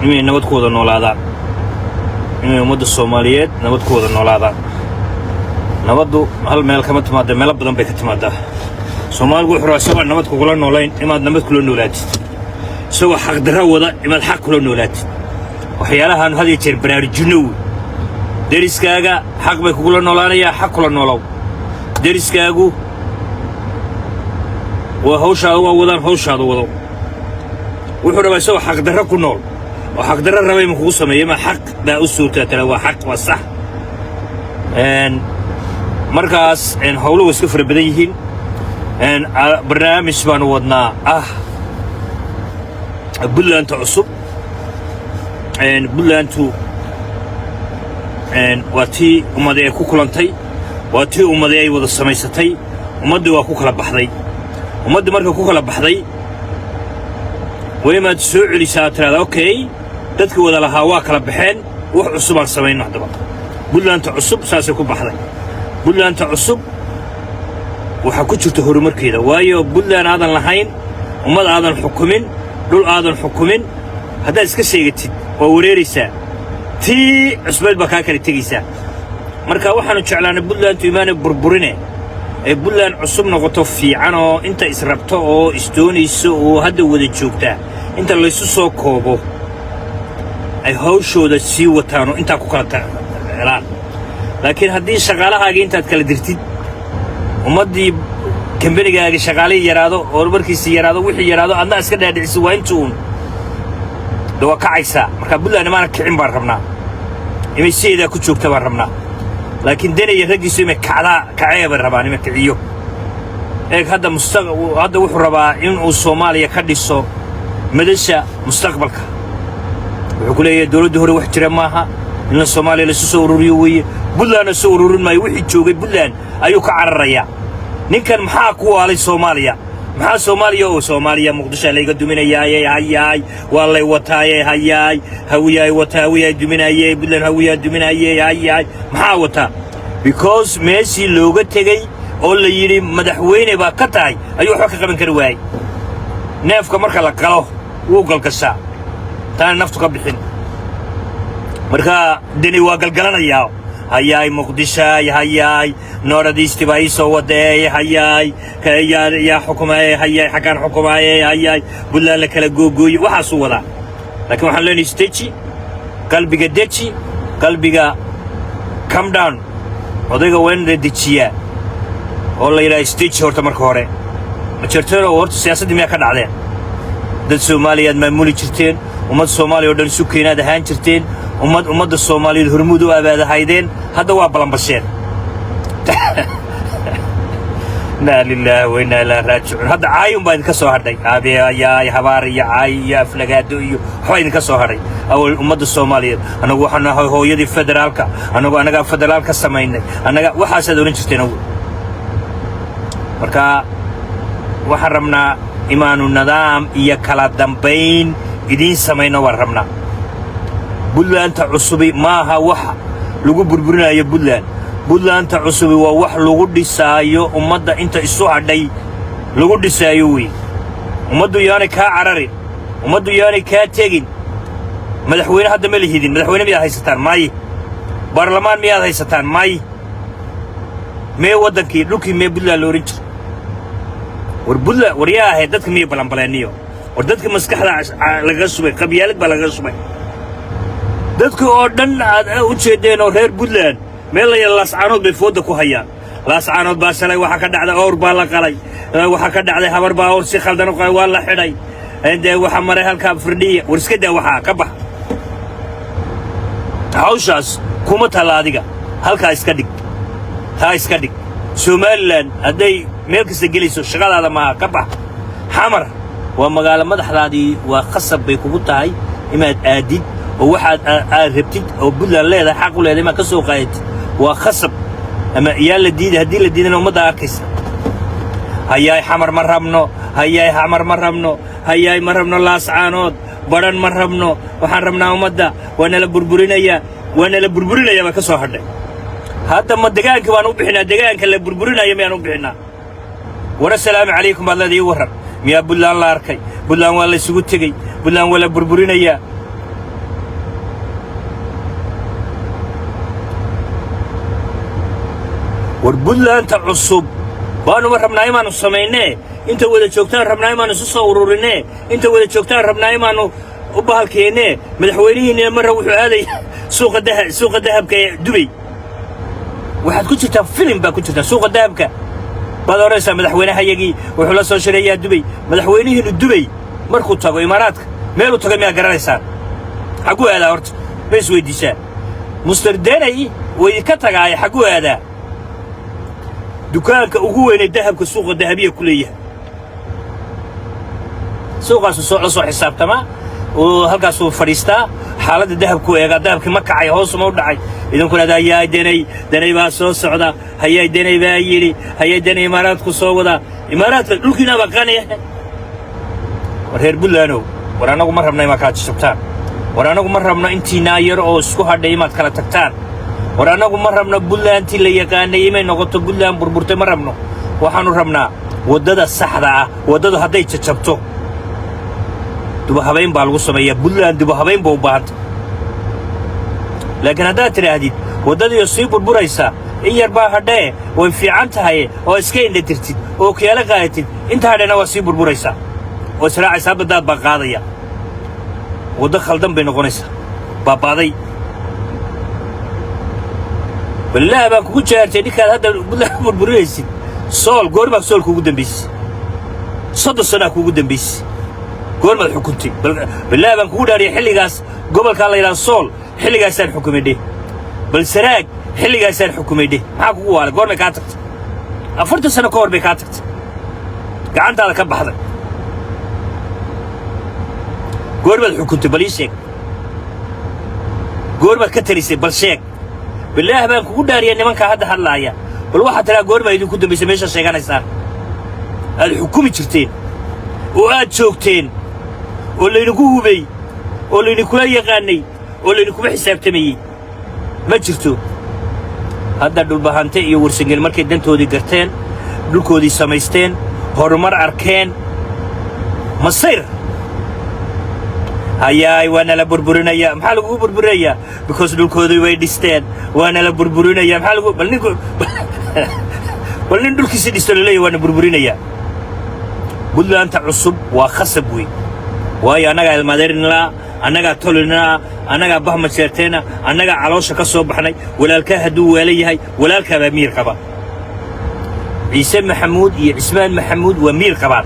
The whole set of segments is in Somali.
Inay nabad ku wada noolaadaan, inay ummadda Soomaaliyeed nabad ku wada noolaadaan. Nabaddu hal meel kama timaada, meelo badan bay ka timaadaa. Soomaaligu wuxuu rabaa isagoo nabad kugula noolayn inaad nabad kula noolaatid, isagoo xaqdarro wada inaad xaq kula noolaatid. Waxyaalahaanu had iyo jeer baraarujinno wey. Deriskaaga xaq bay kugula noolaanayaa, xaq kula noolow. Deriskaagu waa hawshaada waa wadaan, hawshaada wado. Wuxuu rabaa isagoo xaqdarro ku nool oo xaqdarro raba ima kugu sameeyo, ma xaq baa u suurtaa tala, waa xaq, waa sax. Markaas howluhu iska fara badan yihiin. Barnaamij baanu wadnaa ah Puntlandta cusub. Puntlandtu waa tii ummadi ay ku kulantay, waa tii ummadi ay wada samaysatay. Ummaddii waa ku kala baxday. Ummaddii marka ku kala baxday, waa imaad soo celisaa, aad tiraahdaa, "Okay, dadkii wada lahaa waa kala baxeen, wax cusub aan samayno." Haddaba Puntlandta cusub saasay ku baxday. Puntlandta cusub waxaa ku jirta horumarkeeda, waayo Puntland aadan lahayn, ummad aadan xukumin, dhul aadan xukumin, haddaad iska sheegatid waa wareeraysaa, tii cusbeed baa kaa kala tegaysaa. Marka waxaannu jeclaanay Puntlandtu imaanay burburine ay Puntland cusub noqoto, fiican, oo inta israbto oo isdoonayso oo hadda wada joogtaa inta laysu soo koobo ay hawshooda sii wataan oo intaa ku kala helaan. Laakiin haddii shaqaalahaagii intaad kala dirtid, ummaddii kambanigaagi shaqaalihii yaraado, horumarkiisii yaraado, wixii yaraado, adna iska dhaadhicisi, waa inta uun de waa kacaysaa. Marka Puntland imaana kicin baan rabnaa, imay sideedaa ku joogta baan rabnaa. Laakiin Denaya raggiisu imay kacdaa, kacee bay rabaan, imay kiciyo. Eeg, hadda musta hadda wuxuu rabaa inuu Soomaaliya ka dhiso madasha mustaqbalka. Wuxuu ku leeyahay dowladdii hore wax jira maaha, in la Soomaaliya laisu soo ururiyo weeye. Puntlandna soo ururin maayo, wixii joogay Puntland ayuu ka cararayaa ninkan. Maxaa ku waalay Soomaaliya? Maxaa Soomaaliya oo Soomaaliya Muqdisho layga duminayaaye? Hayaay, waa lay wataaye. Hayaay, Hawiyaay wataa, Hawiyaay duminaye, Puntland Hawiyaa duminaye. Hayaay, maxaa wataa? Because meeshii looga tegey oo la yidhi madaxweyne baa ka tahay ayuu waxba ka qaban kari waayey. Neefka marka la qalo wuu galgashaa, taana naftu ka bixin. Marka Deni waa galgalanayaa. Hayaay, Muqdishaay, hayaay, nooradiisti baa ii soo wadeey. Hayaay, yaa yaa xukumaaye? Hayaay, xaggaan xukumaaye? Hayaay, Puntland la kala googooye, waxaasuu wadaa. Laakiin waxaan leenahay, isdeji, qalbiga deji, qalbiga calm down. Odayga waa in la dejiyaa oo la yidhaha isdeji horta marka hore. Majertero, horta siyaasaddii miyaa ka dhacdeen? Dad Soomaaliyaad maamuli jirteen, ummad Soomaaliya oo dhan isu keenaad ahaan jirteen, ummadda Soomaaliyeed hormuud u abaad ahaydeen. Hadda waa balanbasheen. Innaa lilaahi wa innaa ilaahi raajicuun. Hadda caayun baa idinka soo hadhay, aabeyaay, habaar iyo caay iyo aflagaado iyo waxbaa idinka soo hadhay. Awal ummadda Soomaaliyeed, annagu waxaan nahay hooyadii federaalka, annagu annagaa federaalka samaynay, annaga, waxaasaad odhan jirteen awal. Marka waxaan rabnaa imaanu nidaam iyo kala dambayn idiin samayno waan rabnaa. Puntlandta cusubi maaha wax lagu burburinayo Puntland. Puntlandta cusubi waa wax lagu dhisaayo ummadda inta isu hadhay lagu dhisaayo wey. Ummaddu yaanay kaa cararin, ummaddu yaanay kaa tegin. Madaxweyne hadda ma lihidin. Madaxweyne miyaad haysataan? May. Baarlamaan miyaad haysataan? May. Mee waddankii, dhulkii mee Puntland la odhan jira? War Puntland, war yaa ahayd? Dadka miyay balanbaleeniyo? War dadka maskaxda lagaga shubay, qabyaalad baa lagaga shubay. Dadka oo dhan aad u jeedeen oo reer Puntland meel la yala Laascaanood bay foodda ku hayaan. Laascaanood baa shalay waxaa ka dhacday, owr baa la qalay. Waxaa ka dhacday habar baa owr si khaldan u qalay, waa la xidhay. Dee waxaa maray halkaa Firdhiya. War iska daa, waxaa ka bax hawshaas, kuma talla adiga. Halkaa iska dhig, taa iska dhig. Somaliland hadday meel kasta gelayso, shaqadaada maaha, ka bax. Xamar waa magaalo madaxdaadii, waa khasab bay kugu tahay inaad aadid oo waxaad aad rabtid oo Puntland leedahay, xaq u leedahay inaad ka soo qaadatid, waa khasab. Ama yaa la diiday? Haddii la diidana ummadda arkaysa. Hayaay, Xamar ma rabno. Hayaay, Xamar ma rabno. Hayaay, ma rabno Laascaanood, Badhan ma rabno. Waxaan rabnaa ummadda. Waa nala burburinayaa, waa nala burburinaya baa ka soo hadhay. Hadda ma degaankii baan u bixinaa? Degaanka la burburinaya miyaan u bixinaa? War assalaamu calaykum baad leedahay, ii warran. Miyaa Puntland la arkay? Puntland waa la isugu tegey, Puntland waa la burburinayaa. War Puntlandta cusub baanuma rabnaa imaannu samaynee, inta wada joogtaan rabnaa imaannu isu soo ururinee, inta wada joogtaan rabnaa imaannu u bahalkeennee. Madaxweynihiinina marra wuxuu aadaya suuqa dahabka ee Dubay. Waxaad ku jirtaa filim baa ku jirtaa. Suuqa dahabka baad odhanaysaa, madaxweynehayagii wuxuu la soo shirayaa Dubay. Madaxweynihiinnu Dubay markuu tago, Imaaraadka meeluu tago miyaad garanaysaan? Xagguu aadaa horta, ma is weyddiisaa? Mister Denay way ka tagaaya. Xagguu aadaa? Dukaanka ugu weynay dahabka suuqa dahabiya ku leeyahay, suuqaasuu soo la soo xisaabtamaa oo halkaasuu fadhiistaa, xaaladda dahabku eegaa. Dahabkii ma kacay, hoosuma u dhacay? Idinkuna hayaa Denay, Denay baa soo socda, hayaa Denay baa yidhi, hayaa Denay Imaaraadku soo wadaa. Imaaraadka dhulkiina baa qanaya. War reer Puntlandow, war annagu ma rabno imaad kala jajabtaan. War annagu ma rabno intiinaa yar oo isku hadhay imaad kala tagtaan. War annagu ma rabno Puntlandtii la yaqaanay imay noqoto Puntland burburtay, ma rabno. Waxaannu rabnaa waddada saxda ah. Waddadu hadday jajabto, dubahabayn baa lagu sameeyaa. Puntland dubahabayn ba u baahanta, laakiin haddaad tidhaahdid waddadiioo sii burburaysa, in yar baa hadhee, way fiican tahay, oo iska indhatirtid oo kiyaalo qaadatid, inta hadhena waa sii burburaysaa oo israacaysa. Hadba daad baa qaadaya, waddo khaldan bay noqonaysaa, baabaaday. Wallaah baan kugu jaartay, ninkaad hadda Puntland burburinaysid. Sool goormaa Sool kuugu dambaysay? 30 sanaa kuugu dambaysay. Goormaad xukuntay? Billaah baan kugu dhaariyay, xilligaas gobolkaa la yidhaha Sool xilligaasaan xukumay dheh. Bal Saraag xilligaasaan xukumay dheh. Maxaa kugu waalay? Goormay kaa tagtay? 40 sano ka hor bay kaa tagtay, gacantaada ka baxday. Goormaad xukuntay? Bal ii sheeg. Goormaad ka talisay? Bal sheeg. Bilaah baan kugu dhaariyay, nimankaa hadda hadlaaya, bal waxaad tiraa, goormaa idinku dambaysay meeshaa sheeganaysaan aad xukumi jirteen oo aad joogteen oo laydinku hubay oo laydinkula yaqaanay oo laydinkuma xisaabtamayey? Ma jirto. Hadda Dhulbahante iyo Warsangel markay dantoodii garteen, dhulkoodii samaysteen, horumar arkeen, masayr hayaay, waa nala burburinaya. Maxaa lagugu burburinayaa? Because dhulkoodii way dhisteen, waa nala burburinaya. Maxaa lagu bal ninku, bal nin dhulkiisii dhisto laleeyahy waa na burburinayaa. Puntlandta cusub waa khasab wey, waayo annagaa ilmadeerinlaa, annagaa tolinaa, annagaa bahma jeerteena, annagaa caloosha ka soo baxnay. Walaalkaa hadduu waala yahay, walaalkaabaa miir qaba. Ciise Maxamuud iyo Cismaan Maxamuud waa miir qabaan.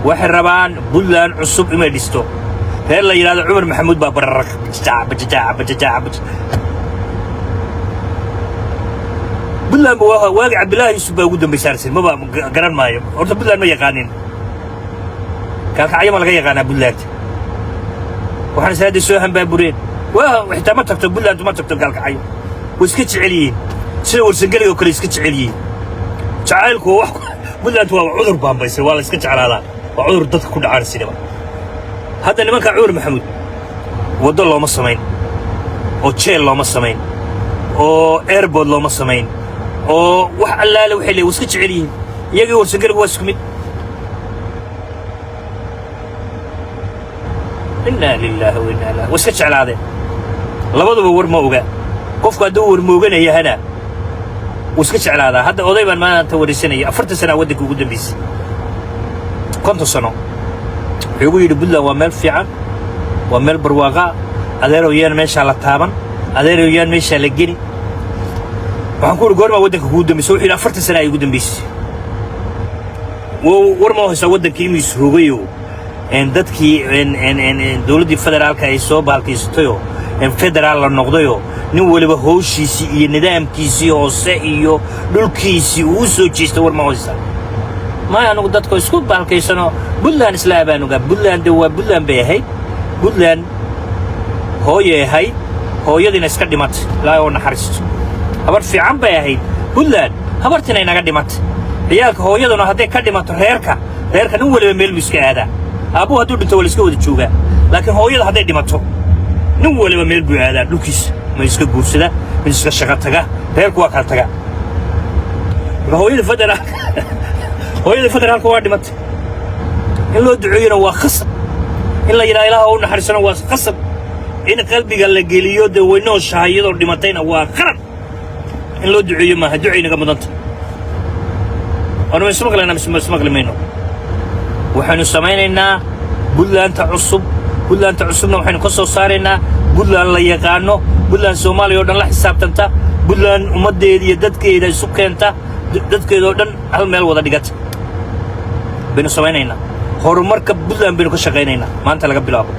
Waxay rabaan Puntland cusub inay dhisto. Reer la yidhahdo Cumar Maxamuud baa bararaq bajajaac bajajaac bajajaac baj Puntland ba waa waagi Cabdillaahi Yuusuf baa ugu dambaysa arsin. Maba garan maayo horta, Puntland ma yaqaanin. Kaalkacyo ma laga yaqaanaa Puntland? Waxaan is hadda soo hambaabureen waa xitaa ma tagto Puntland, ma tagto Gaalkacyo. Way iska jecel yihiin, sida Warsangeliga oo kale iska jecel yihiin. Jacaylku waa wax Puntland waa cudur baambaysay, waa la iska jeclaadaa, waa cudur dadka ku dhacaan sinaba. Hadda nimanka Cumar Maxamuud waddo looma samayn, oo jeel looma samayn, oo airport looma samayn, oo wax allaale waxay leeyihin, waa iska jecel yihiin. Iyagii Warsangeligu waa isku mid. Innaa lilaahi wa innaa ilaahi. Waa iska jeclaadeen labaduba. War ma oga qofku hadduu war mooganayahana wuu iska jeclaadaa. Hadda oday baan maanta waraysanaya, 40 sanaa waddanka ugu dambaysay, 50 sano. Wuxuu igu yidhi, "Puntland waa meel fiican, waa meel barwaaqa. Adeerow, yaan meeshaa la taaban. Adeerow, yaan meeshaa la geli." Waxaan ku uhi, "Goormaa waddanka kugu dambaysay?" Wuxuu yidhi, "40 sana ay ugu dambaysay." War ma haysaa waddankii inuu isrogayoo dadkii dowladdii federaalka ay soo baalkaysatayoo federaal la noqdayoo nin waliba howshiisii iyo nidaamkiisii hoose iyo dhulkiisii uu u soo jeestay? War ma haysaa? Maya, anugu dadka isku baalkaysano Puntland isla abaanugaa. Puntland de waa Puntland bay ahayd. Puntland hooyay ahayd, hooyadiina iska dhimatay, Ilaahay oo naxariisto. Habar fiican bay ahayd Puntland, habartiina inaga dhimatay. Ciyaalka hooyaduna hadday ka dhimato reerka, reerka nin waliba meel buu iska aadaa. Aabbuhu hadduu dhinto waa la iska wada joogaa, laakiin hooyada hadday dhimato nin waliba meel buu aadaa dhulkiisa, ma iska guursada, mid iska shaqo taga, reerku waa kala taga. Marka hooyada federaalka waa dhimatay. In loo duceeyona waa khasab, in la yidhaha Ilaah u naxariisana waa khasab, in qalbiga la geliyo dee way nooshahay iyadoo dhimatayna waa qalad. In loo duceeyo maaha, ducay naga mudanta. Waanu ismaqlaynaa mise ismaqli mayno? Waxaynu samaynaynaa Puntlandta cusub. Puntlandta cusubna waxaynu ka soo saaraynaa Puntland la yaqaano, Puntland Soomaaliya oo dhan la xisaabtanta, Puntland ummaddeeda iyo dadkeeda isu keenta, dadkeeda oo dhan hal meel wada dhigata baynu samaynaynaa. Horumarka Puntland baynu ka shaqaynaynaa maanta laga bilaabo.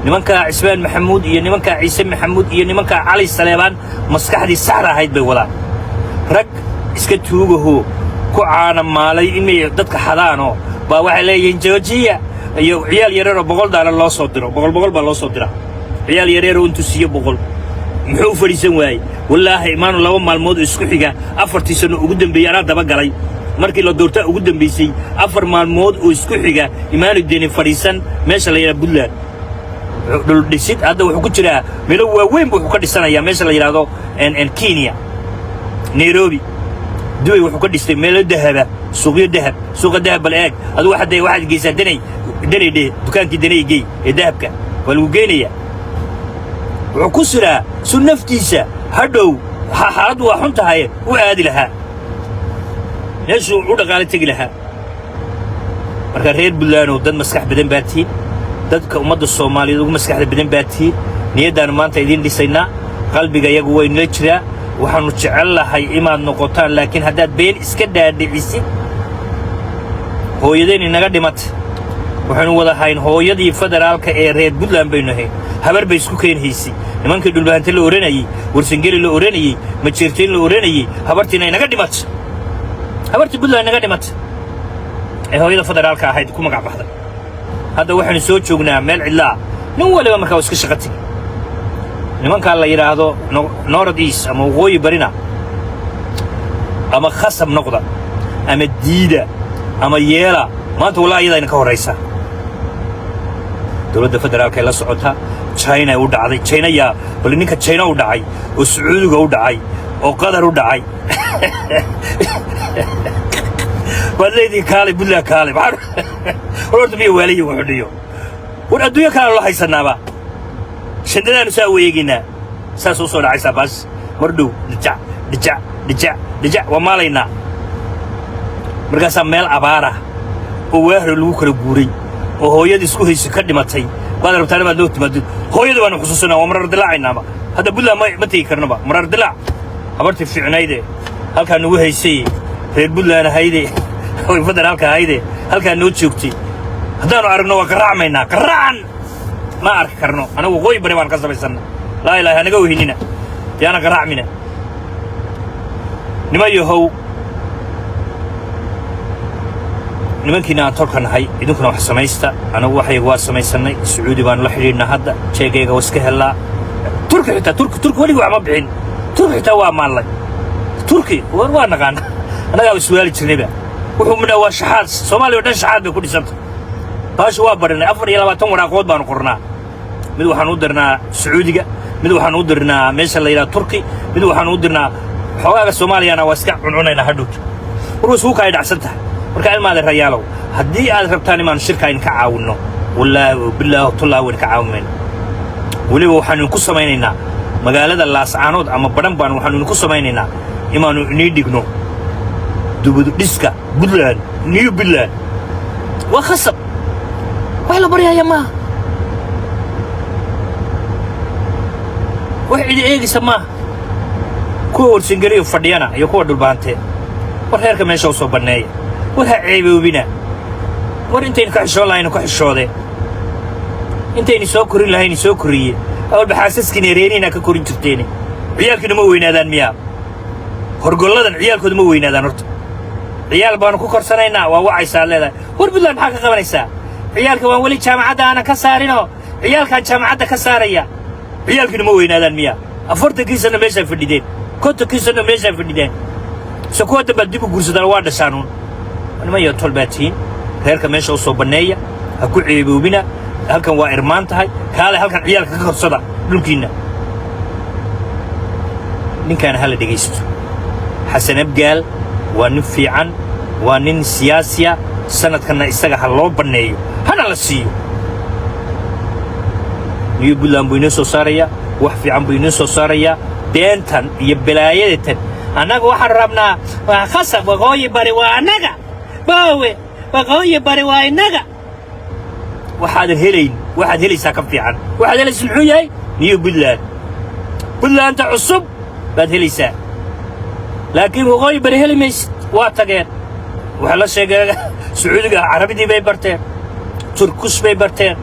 Nimanka Cismaan Maxamuud iyo nimanka Ciise Maxamuud iyo nimanka Cali Saleebaan maskaxdii saxda ahayd bay wadaan. Rag iska tuugaho ku caanamaalay inay dadka xadaanoo baa waxay leeyihiin joojiya, iyo ciyaal yareeroo $100 loo soo diro. Boqol boqol baa loo soo diraa. Ciyaal yareeroo intuu siiyo 100 muxuu u fadhiisan waayey? Wallaahi, imaanu 2 maalmood isku xiga 4-tii sano ugu dambeeyey anaa dabagalay. Markii la doorta ugu dambaysay, 4 maalmood oo isku xiga imaanu denin fadhiisan meesha la yidhaha Puntland. Dhul dhisid hadda wuxuu ku jiraa, meelo waaweyn buu wuxuu ka dhisanayaa meesha la yidhaahdo Kenya, Nairobi, Dubay. Wuxuu ka dhistay meelo dahaba, suuqyo dahab, suuqa dahab. Bal eeg adigu, waxaad geysaa Danay, Danay dheh, dukaankii Danay gey ee dahabka waa lagu geynayaa. Wuxuu ku siraa su naftiisa hadhow xaaladdu waa xun tahay u aadi lahaa meeshuu u dhaqaale tegi lahaa. Marka reer Puntlandow, dad maskax badan baa tihiin, dadka ummadda Soomaaliyeed ugu maskaxda badan baa tihiin. Niyaddaannu maanta idiin dhisaynaa, qalbiga yagu waynula jiraa. Waxaannu jecel lahay inaad noqotaan, laakiin haddaad been iska dhaadhicisid, hooyadeen inaga dhimatay. Waxaynu wada hayn hooyadii federaalka ee reer Puntland baynu hayn. Habar bay isku keen haysay nimankii Dhulbahante la odhanayey, Warsangeli la odhanayey, Majeerteen la odhanayey. Habartiina inaga dhimatay, habartii Puntland inaga dhimatay ee hooyada federaalka ahayd ku magac baxday. Hadda waxaynu soo joognaa meel cidlaa. Nin waliba markaa waa iska shaqo tegi. Nimankaa la yidhaahdo North East ama Waqooyi Barina, ama khasab noqda ama diida ama yeela, maanta wallahi iyadaa idinka horraysa. Dowladda federaalka ay la socotaa, China u dhacday. China yaa bal ninka China u dhacay oo Sacuudiga u dhacay oo Qatar u dhacay waad leedihin, kaalay Puntland, kaalay. War horta miya waalayi wuxuu dhiyo? War adduunyo kale loo haysanaaba, shandadaanu saa u eegaynaa, saas u soo dhacaysaa baas mar dhow. Dhijac, dhijac, dhijac, dhijac, waa maalaynaa. Markaasaa meel abaarah oo waahro lagu kala guuray oo hooyadii isku hayso ka dhimatay baad rabtaan inaad loo timaadid. Hooyadii baanu xusuusanaa, waa marar dilaacaynaba. Hadda Puntland ma tegi karnaba, marar dilaac. Habartii fiicnayde halkaa nagu haysay, reer Puntland ahayde, oy federaalka ahayde, halkaa noo joogtay, haddaannu aragno waa qaraacmaynaa. Qaraacan ma arki karno anagu. Waqooyi Bari baan ka samaysanna. Laa ilaaha, hanaga wehinina, yaana qaraacmina. Nima yahow, nimankiina aan tolka nahay, idinkuna wax samaysta. Anagu waxayga waa samaysannay. Sacuudi baanu la xidhiidhnaa hadda, jeegayga waa iska hellaa. Turki xitaa, Turki, Turki weligii wax ma bixin. Turki xitaa waa maallay. Turki war waa naqaana, annagaaba iswaali jirnayba. Wuxuu midhaa waa shaxaad. Soomaaliya o dhan shaxaad bay ku dhisanta. Baasha waa barinay. 24 waraaqood baanu qornaa. Mid waxaan u dirnaa Sacuudiga, mid waxaan u dirnaa meesha la yidhaha Turki, mid waxaan u dirnaa xoogaaga Soomaaliyana waa iska cuncunaynaa hadhowto. War way isugu kaay dhacsan tahay. Marka ilmaade rayaalow, haddii aad rabtaan imaanu shirka idinka caawinno, wallaahi, bilaahi, tullaahi, wayn ka caawin. Weliba waxaanu idinku samaynaynaa magaalada Laascaanood ama Badhan baan waxaanu idinku samaynaynaa imaanu inii dhigno dubudhiska Puntland, New Puntland. Waa khasab, wax la baryaya maaha, wax cidi eegaysa maaha. Kuwa Warsangeliyo fadhiyana iyo kuwa Dhulbaantee, war reerka meesha u soo banneeya, war ha ceeboobina. War intaynu ka xishoon lahaynu ka xishoodee, intaynu soo korin lahaynu soo koriye. Awalba xaasaskiina reerihiina ka korin jirteene. Ciyaalkiina ma weynaadaan miyaa? Horgolladan ciyaalkooda ma weynaadaan? Horta ciyaal baanu ku korsanaynaa, waa wacaysaa, leedahay. War Puntland maxaa ka qabanaysaa? Ciyaalka waan weli jaamacadda aanan ka saarinoo, ciyaalkaan jaamacadda ka saaraya. Ciyaalkiina ma weynaadaan miyaa? 40-kii sanno meeshaa fadhideen, 50-kii sanno meeshaa fadhideen, se kuwa dambaad dib u guursadaan, waa dhashaanuun. Niman iyo tol baa tihiin. Reerka meesha u soo banneeya, ha ku ceeboobina. Halkan waa irmaan tahay, kaale halkan ciyaalka ka korsada dhulkiinna. Ninkaana hala dhegaysto. Xasan Abgaal waa nin fiican, waa nin siyaasiya. Sanadkanna isaga ha loo banneeyo, hana la siiyo. New Puntland buu inoo soo saarayaa, wax fiican buu inoo soo saarayaa. Beentan iyo balaayadatan annaga waxaan rabnaa waa khasab. Waqooyi Bari waa annaga. Baawe, Waqooyi Bari waa innaga. Waxaadan helayn waxaad helaysaa ka fiican. Waxaad helaysa muxuu yahay? New Puntland, Puntlandta cusub baad helaysaa, laakiin Waqooyi Bari heli maysid. Waa tageen. Waxaa la sheegay Sacuudiga Carabidii bay barteen, Turkish bay barteen,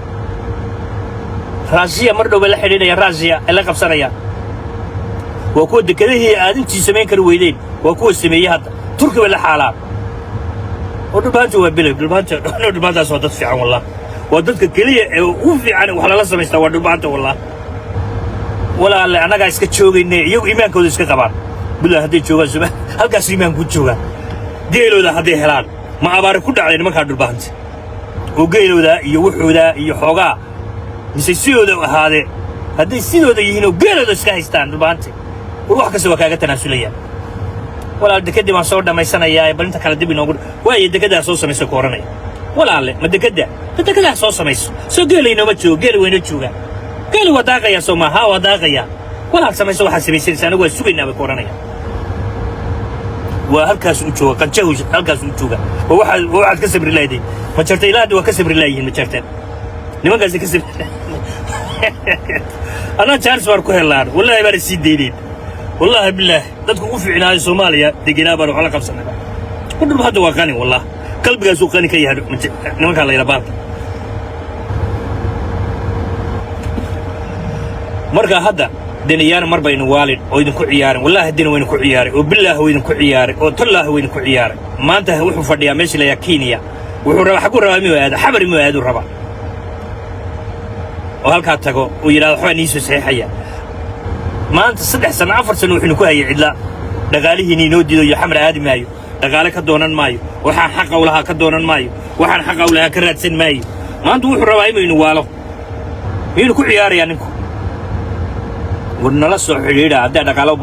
Raashiya mar dhow bay la xidhiidhayaan, Raashiya ay la qabsanayaan. Waa kuwa dekedihii aad intii samayn kari weydeen, waa kuwa sameeyey. Hadda Turki bay la xaalaan oo Dhulbaanta waa bilay. Dhulbaanta, Dhulbaantaas waa dad fiican, wallah. Waa dadka keliya ee ugu fiican wax lala samaystaa waa Dhulbaanta, wallah. Walaalle, annagaa iska joogayne, iyagu iimaankooda iska qabaan. Buntland hadday joogaan, suma halkaas iimaanku joogaan. Geelooda hadday helaan, ma abaari ku dhacday nimankaa Dhulbaanta oo geelooda iyo wuxooda iyo xoogaa mise sidooda ahaadee? Hadday sidooda yihiin oo geelooda iska haystaan Dhulbaante, war wax kasta waa kaaga tanaasulayaan. Walaal, dekedii baan soo dhammaysanayaa, bal inta kale dib inoogu waayo. Dekeddaa soo samayso ku odhanaya. Walaalle, ma dekedda, ma dekedaa soo samayso? Soo geela inooma joogo? Geeli waa inoo joogaa. Geeli waa daaqayaa, soo maaha? Waa daaqayaa. Walaal, samayso waxaad samaysanaysa, anagu waa sugaynaa, bay ku odhanayaan. Waa halkaas u jooga qanjahu, halkaas u jooga. Waa waxaad ka sabri lahaydeen ma jarta? Ilaa hadda waa ka sabri laayihiin. Ma jarteen nimankaasi ka sabri? Anaa chance baan ku hellaan, wallahi baana sii dayneen, wallahi bilaahi. Dadku ugu fiicnaayo Soomaaliya degenaa baan wax la qabsanay. Qudhulba hadda waa qani, wallah. Qalbigaasuu qani ka yahay nimankaa la yidhaa baalka. Marka hadda deniyaana mar baynu waalin oo idinku ciyaarin. Wallaahi deni waynu ku ciyaaray, oo billaah waydinku ciyaaray, oo tallaah waydinku ciyaaray. Maanta wuxuu fadhiyaa meesha la yidhaha Kenya. Wuxuu rabaa, xagguu rabaa inuu aado? Xamar inuu aaduu rabaa oo halkaa tago uu yidhahdo waxbaa nii soo saxiixaya. Maanta 3 sano, 4 sano wuxuunu ku hayay cidla. Dhaqaalihiina inoo diido iyo Xamar aadi maayo, dhaqaale ka doonan maayo, waxaan xaqa u lahaa ka doonan maayo, waxaan xaqa u lahaa ka raadsan maayo. Maanta wuxuu rabaa inuu waalo. Miyaynu ku ciyaarayaa ninku? War nala soo xidhiidha haddaa dhaqaalo u.